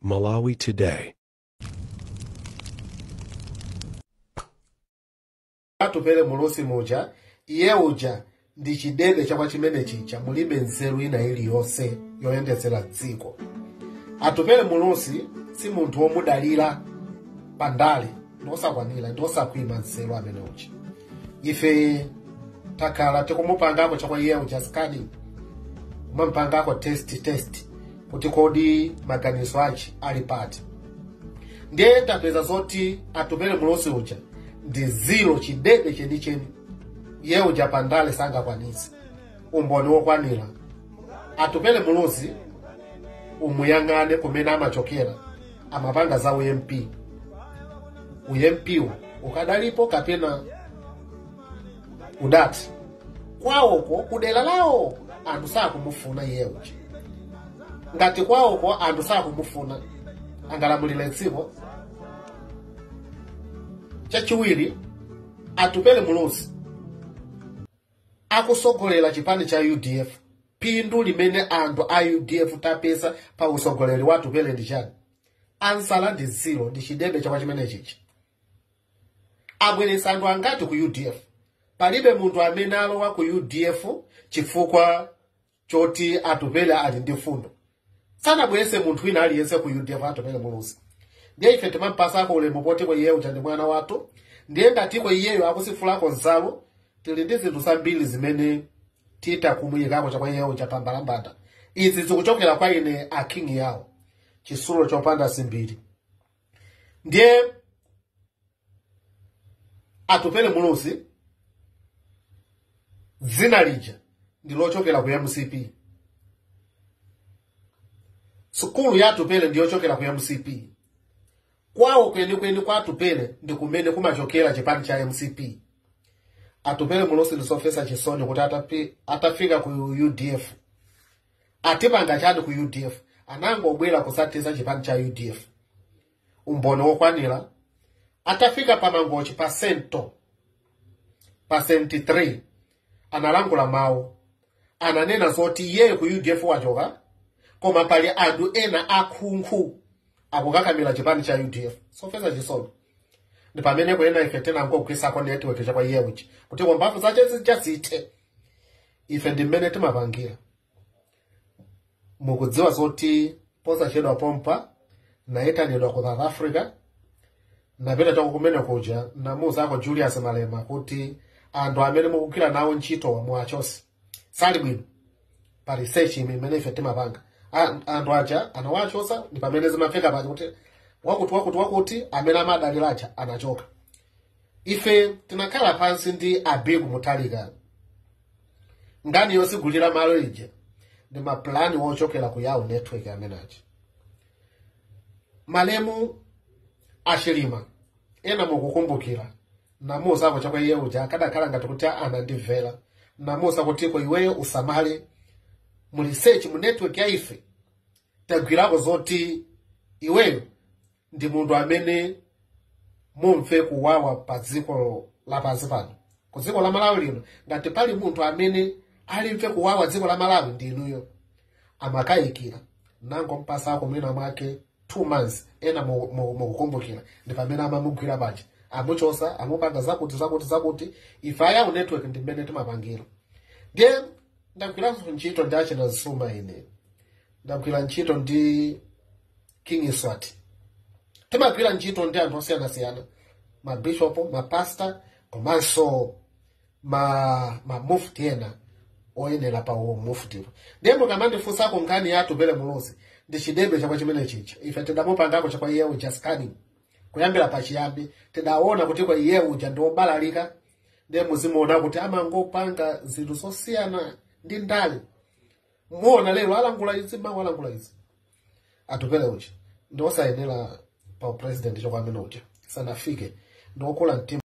Malawi Today. Atupele Muluzi muja, iye uja ndi chidebe chakwa chimene chicha mulibe nzeru ina iliyonse yoyendetsera dziko. Atupele Muluzi si munthu womudalira pandale, ndosakwanira, ndosakhwima nzeru amene uja. Ife takhala tikumupangako chakwa iye uja scanning, kumampangako test kuti kodi maganizo achi ali pati. Ndiye tapeza zoti Atupele Muluzi uja ndi zero chidebe chenicheni. Iye uja pandale sangakwanitse umboni wokwanira. Atupele Muluzi umuyang'ane kumene amachokera, amapanga za UMP. UMP ukadalipo kapena udati kwawoko kudera lawo anthu sakumufuna iye uja. Ngati kwawoko anthu sakumufuna, angalamulire dziko. Chachiwiri, Atupele Muluzi akusogolera chipani cha UDF. Phindu limene anthu a UDF tapeza pa usogoleri wa Atupele ndi chani? Ansala ndi zero, ndi chidebe chakwa chimene chichi. Abweretsa anthu angati ku UDF? Palibe munthu amene alowa ku UDF chifukwa choti Atupele ali ndi fundo. Sanabweretse munthu wina aliyense ku UDF Atupele Muluzi. Ndiye ife timampasako ulemu poti kwa iye uja ndi mwana wathu. Ndiye ngatiko iyeyo akusifulako nsalu, tili ndi zinthu zambiri zimene titakumuyikako chakwa iye uja pambalambanda. Izi zikuchokera kwa ine a king yawo, chisulo chopanda simbiri. Ndiye Atupele Muluzi dzina lija ndi lochokera ku MCP. Sukulu ya Atupele ndi yochokera ku MCP. Kwawo kwenikweni kwa Atupele ndi kumene kumachokera chipani cha MCP. Atupele Muluzi ndisofesa chisoni kuti atafika ku UDF. Atipanga chani ku UDF? Anangobwera kusatiza chipani cha UDF. Umboni wokwanira. Atafika pa Mangochi pa sento, pa 73, analangula mawu. Ananena zoti iye ku UDF wachoka, koma pali anthu ena akhunkhu akukakamira chipani cha UDF. Sofesa chisoni. Ndi pamene kuyena ife tena ngogwisako network chakwa iye uchi kuti mbavu zache zijazithe. Ife ndi mmene timapangira. Mukudziwa zoti posachedwa pompa nayitanidwa ku South Africa, napita chako kumene kuja namuuzako Julius Malema kuti anthu amene mukugwira nawo ntchito muwachose sali bwino pa research imene ife timapanga. Anthu aja anawachosa, ndi pamene zimafika paja kuti wakuti wakuti wakuti amene amadalira aja anachoka. Ife tinakhala pansi ndi Abiku Mutharika. Ngani yosigulira malo ija ndi maplani wochokera ku yawo network amene aja. Malemu Achilima ena mukukumbukira, namuuzako chakwa iye uja akadakhala ngati kuti anandimvera. Namuuza kuti ko iweyo usamale mu research mu network ya ife tagwirako zoti iweyo ndi munthu amene mumve kuwawa pa dziko lapansi pano. Ku dziko la Malawi lino ngati pali munthu amene alimve kuwawa dziko la Malawi ndi inuyo. Amakayikira nangompasako mwina mwake 2 months ena mukukumbukira ndi pamene amamugwira paja, amuchosa, amupanga zakuti zakuti zakuti. Ife ayawo network ndi mmene timapangira. Ndiye ndagwiranso ntchito ndi achina Zuma ine, ndagwira ntchito ndi King Swati, timagwira ntchito ndi anthu osiyanasiyana, mabishopu, mapasta, komanso mamufti ena oyenera pa muftipo. Ndiye mukamandifunsako nkhani ya Atupele Muluzi ndi chidebe chakwa chimene chicha. Ife tidamupangako chakwa iye uja scanning kuyambira pachiyambi, tidaona kuti kwa iye uja ndi wobalalika. Ndiye muzimuona kuti amangopanga zinthu zosiyana ndi ndale. Muona lero alangula izi, mawu alangula izi. Atupele uja ndi osayenera pa president chokwa amene uja sanafike, ndi wokula mtima.